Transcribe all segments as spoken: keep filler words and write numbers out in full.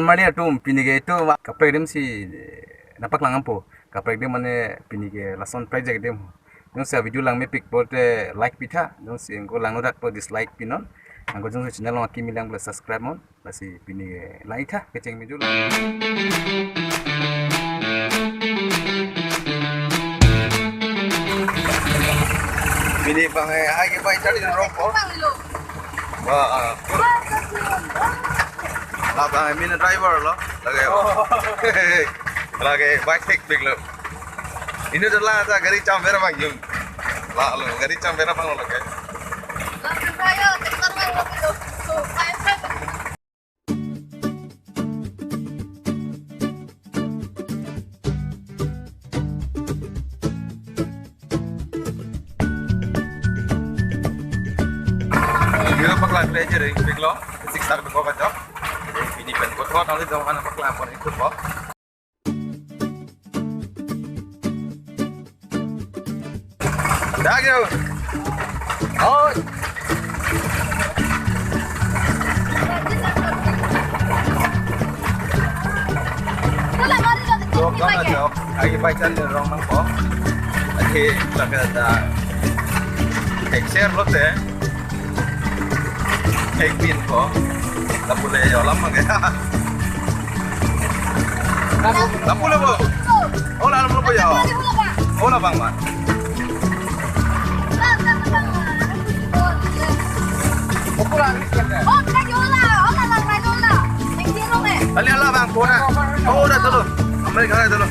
Mane atum pini ke itum kaprek adim si, eh, nangpaklang nangpo. Kaprek adim mane pini ke lason prek ajak adim. Jongsi video langmepik pulote like pitha. Jongsi anke langno dak pulote dislike pinon. Anke jongsi channel along akimi lang pulote subscribe non. Lasi pini ke lang-iktha kecheng mejul. Pini bang, eh, hai ke bike charli rongpo. Wah, ah. Labang, eh, mina driver lo. Lake, oh. Lake bike hekpik lo. Inut dola ta gari cham bera bang jum. La lo, gari cham bera bang lo lake. Yo, paklang pleasure, eh, pik lo, six star ko kachok. Pini pen ko thot, nanti jong anak paklang pon ikut po. Dak yo. Oi. Jok, jok, jok. Ai, bai chan rong nangpo. Ai, tak ada. Ek share lote. Ek pin ko. Lapu le yo lam mage. Lapu le bo. Ola lam lo bo yo. Ola bang ma. Ali ala bang pona. Oh, dah dulu. Ambil kau dulu.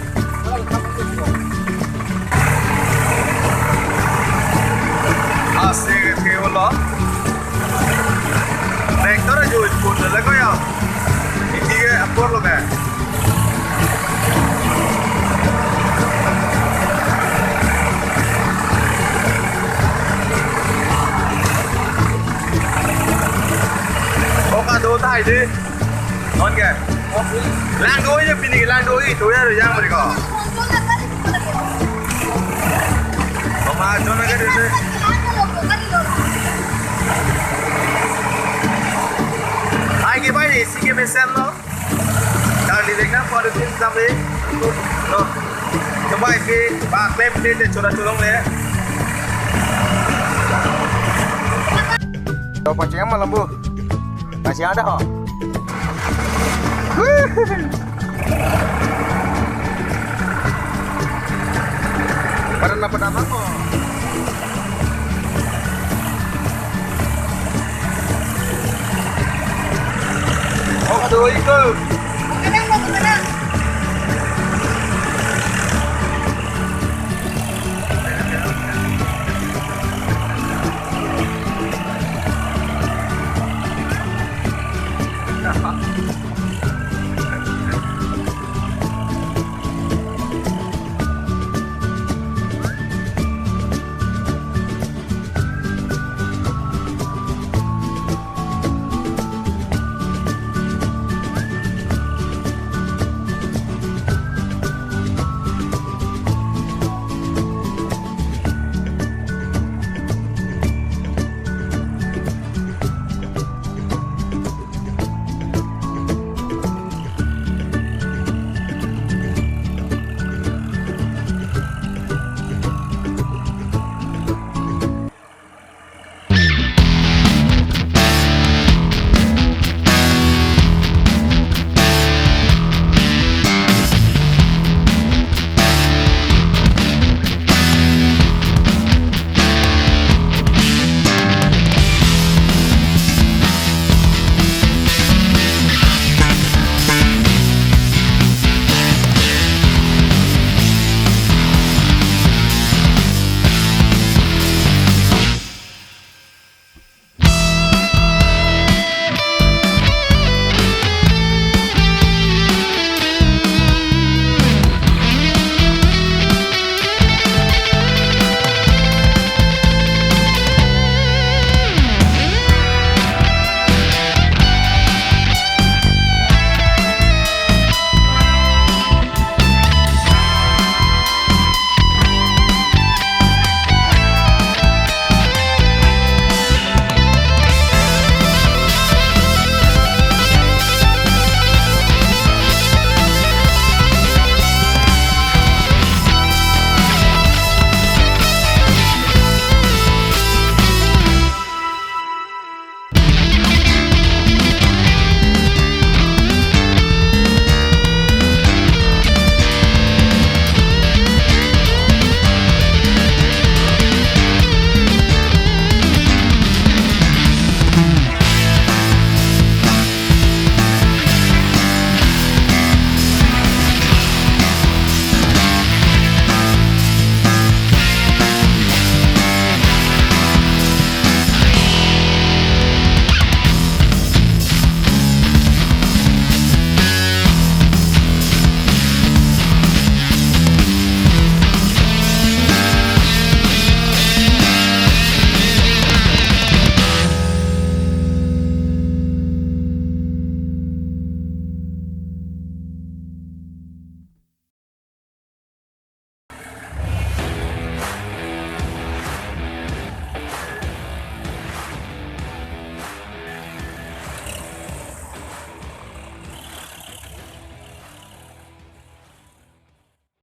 Asik ke ulo. Tractor ajo ikut lagi ya. Ini ke apor lo be. Oka do tai de. Non ke? Lang do-i pini, lang do-i, do ya yang mereka. Mama, jona ke de. Ai ke bai, isi ke mesen lo. Charli vek nangpo adutin sampai. No. Coba isi, bak lem de, de chora cholong le. Coba ceng malam bu. Masih ada ho. Pada apa nama ko? Oh, aduh itu.